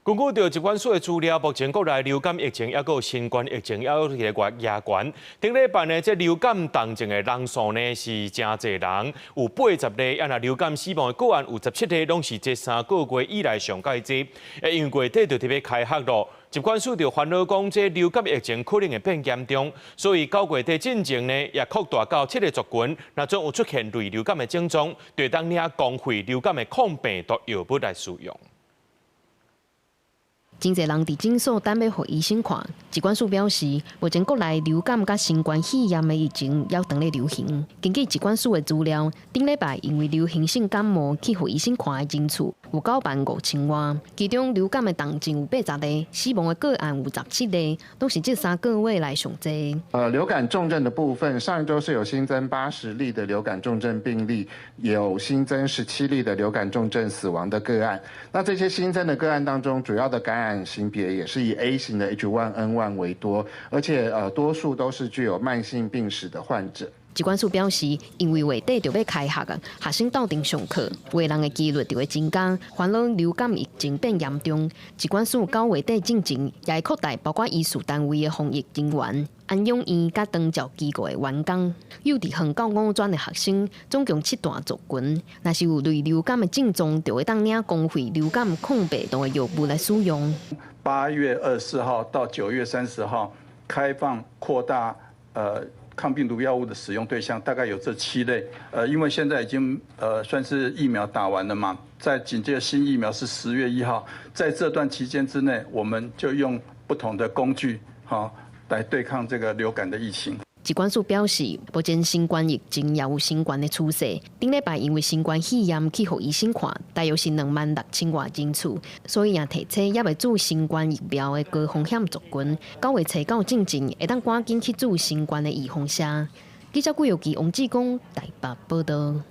根據著疾管署的資料，目前國內流感疫情，抑閣有新冠疫情，抑閣佇咧越懸。頂禮拜呢，這流感重症的人數呢是誠濟人，有80例，啊若流感死亡的個案有17例，攏是這3個月以來上蓋濟。因為月底就特別開學咯，疾管署就煩惱講，這流感疫情可能會變嚴重，所以9月底進前呢，也擴大到七个族群，若總有出現類流感的症狀，就會當領公費流感的抗病毒藥物來使用。真濟人佇診所等欲予醫生看。疾管署表示，目前國內流感佮新冠肺炎的疫情猶當咧流行。根據疾管署的資料，頂禮拜因為流行性感冒去予醫生看的人次有9萬5千外，其中流感的重症有80個，死亡的個案有17個，攏是這3個月來上濟。流感重症的部分，上一周是有新增80例的流感重症病例，有新增17例的流感重症死亡的個案。那這些新增的個案當中，主要的感染型別也是以 A 型的 H1N1 為多，而且多數都是具有慢性病史的患者。疾管署表示，因為月底就欲開學啊，學生鬥陣上課，有的人的幾率就會增加，煩惱流感疫情變嚴重。疾管署9月底進前也會擴大包括醫事單位的防疫人員、安養院佮長照機構的員工、幼稚園到五專的學生，總共七大族群。若是有類流感的症狀，就會當領公費流感抗病毒的藥物來使用。 8月24號到9月30號，開放擴大抗病毒藥物的使用對象大概有這七類，因為現在已經算是疫苗打完了嘛，在緊接着新疫苗是10月1號，在這段期間之內，我們就用不同的工具，哈，來對抗這個流感的疫情。疾管署表示，目前新冠疫情也有升懸的趨勢。頂禮拜因為新冠肺炎去予醫生看，大約是2萬6千外人次，所以也提醒猶未注新冠疫苗的高風險族群，9月初9進前會當趕緊去注新冠的預防射。記者顧玉琪、王志剛台北報道。